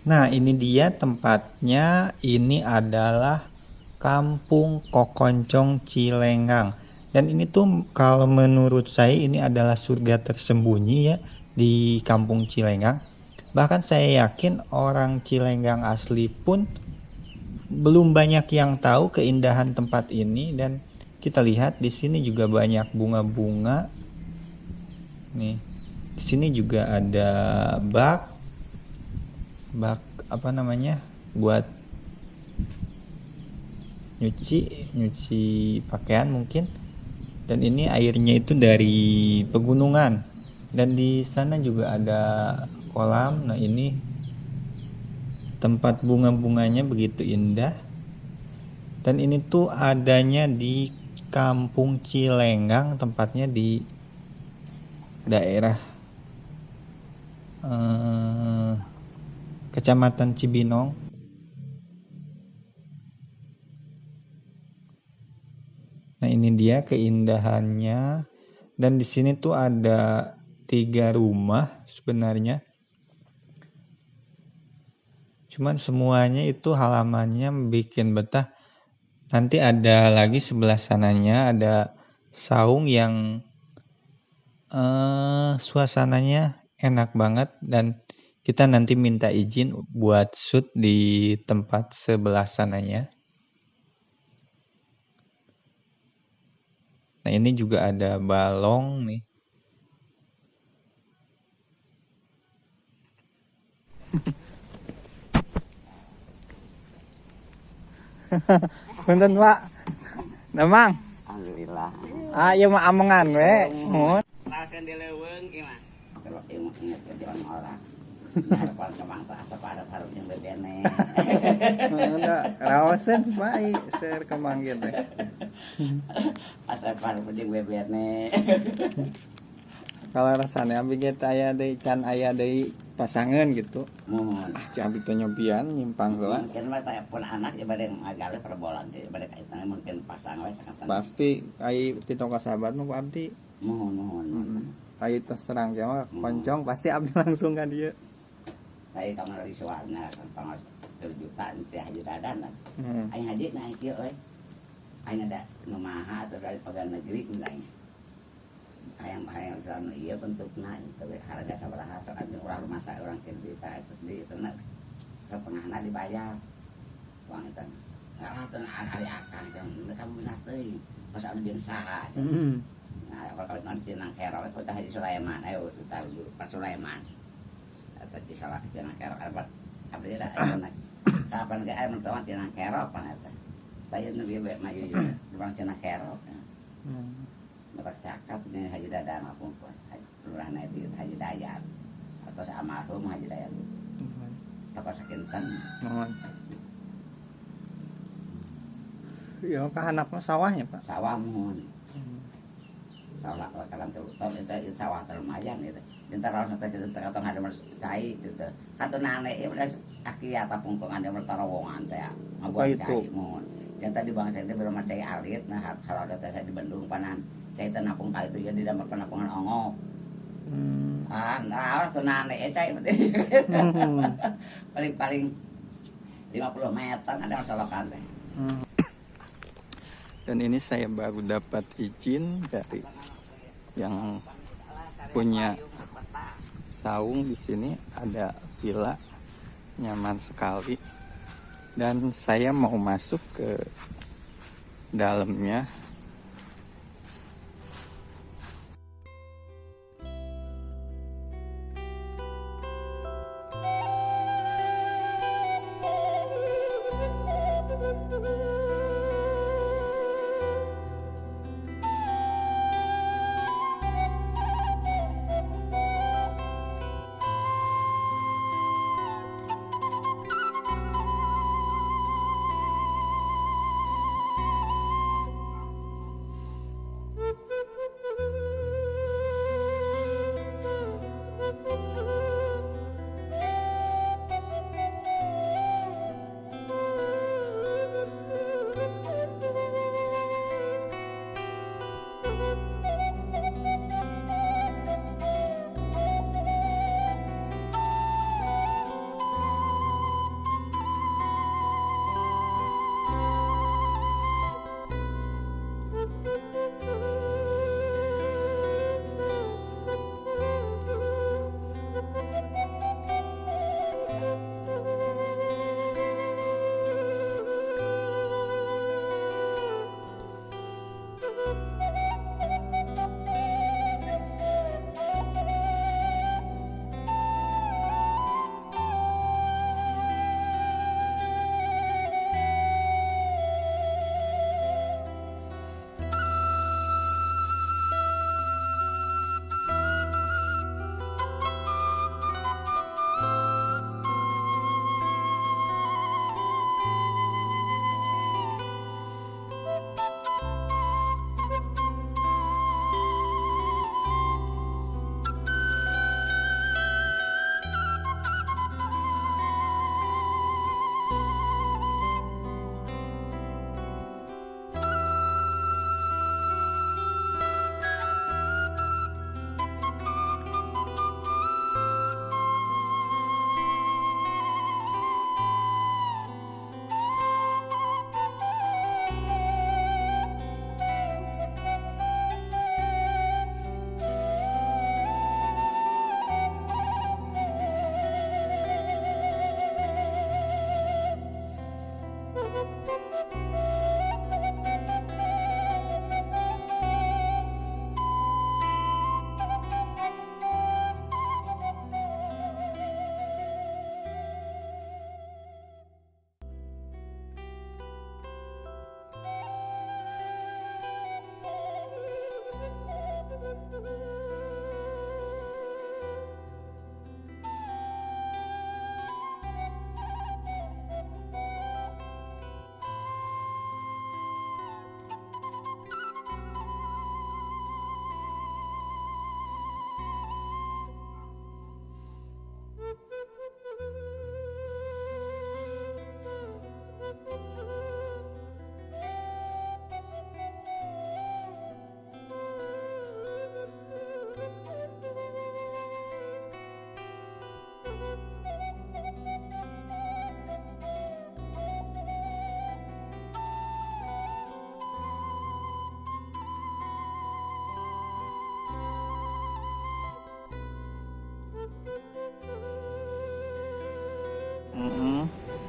Nah, ini dia tempatnya. Ini adalah Kampung Kokoncong Cilenggang. Dan ini tuh kalau menurut saya ini adalah surga tersembunyi ya di Kampung Cilenggang. Bahkan saya yakin orang Cilenggang asli pun belum banyak yang tahu keindahan tempat ini. Dan kita lihat di sini juga banyak bunga-bunga. Nih, di sini juga ada bak apa namanya buat nyuci pakaian mungkin. Dan ini airnya itu dari pegunungan. Dan di sana juga ada kolam. Nah, ini tempat bunga-bunganya begitu indah. Dan ini tuh adanya di Kampung Cilenggang, tempatnya di daerah Kecamatan Cibinong. Nah, ini dia keindahannya. Dan di sini tuh ada 3 rumah sebenarnya. Cuman semuanya itu halamannya bikin betah. Nanti ada lagi sebelah sananya ada saung yang suasananya enak banget, dan kita nanti minta izin buat shoot di tempat sebelah sananya. Nah, ini juga ada balong nih. Punten, Pak. Damang. Alhamdulillah. Ah, ieu mah amengan we. Rasen di leuweung ieu mah. Kalau ieu mah inget ke jalan orang. Harapan kemang tak asa harap yang bebene. Raoseun Pak, seur kemang kieu teh. Asa harap jeung bebene. Kalau rasane abi ge teh aya deui can aya deui pasangan gitu. Mohon. Ah, ci abi teh nyobian nyimpang heula. Mungkin mah teh pun anak ya bade ngagale perbolan teh bade kaitan mungkin pasang we sakatan. Pasti ai ti tong sahabat mah ku abdi. Mohon mohon. Ai tos terang ge mah koncong pasti abdi langsung ka dieu. Ai kamar risuana kan pangaos 3 juta teh haji dadan. Aing haji naik kieu euy. Aing ada nu maha atau dari pegawai negeri aing. Hayang risuana ieu bentukna itu harga sabaraha sok atuh urang rumah saya urang kieu di itu na setengahna dibayar. Uang itu. Lah teu ari akang teh kamu minat teuing. Masa anu jeung saha. Nah, kalau nanti Cinang Kerok itu Haji Sulaiman, ayo kita Pak Sulaiman. Atau Cisalak Cinang Kerok apa abdi da aya kapan ge aya mentoan Cinang Kerok pan eta. Tah nu bieu bae mah ieu di Bang Cinang Kerok. Matak cakat ini Haji Dadang apung Lurah Nabi Haji Dayat atau almarhum Haji Dayat. Toko sakinten. Mohon. Ya kahanapna sawahnya, Pak. Sawah mohon. Sawah kalam teh itu sawah teh lumayan itu. Jentar raos teh kitu teh katong ada cai itu. Katunane ieu udah aki atapung kong ada terowongan teh. Ngabuat cai mohon. Jantar di bangsa itu belum cai alit, nah kalau ada teh saya di Bandung panan. Cai teh napung kali itu jadi damar penapungan ongok. Ah, raos tunane cai paling-paling 50 meter ada solokan teh. Dan ini saya baru dapat izin dari yang punya saung di sini, ada villa nyaman sekali. Dan saya mau masuk ke dalamnya.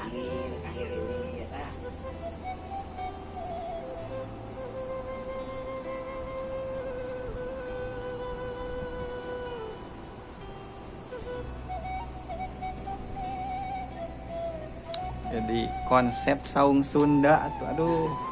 Angin, angin ini ya tah. Jadi konsep saung Sunda tuh, aduh.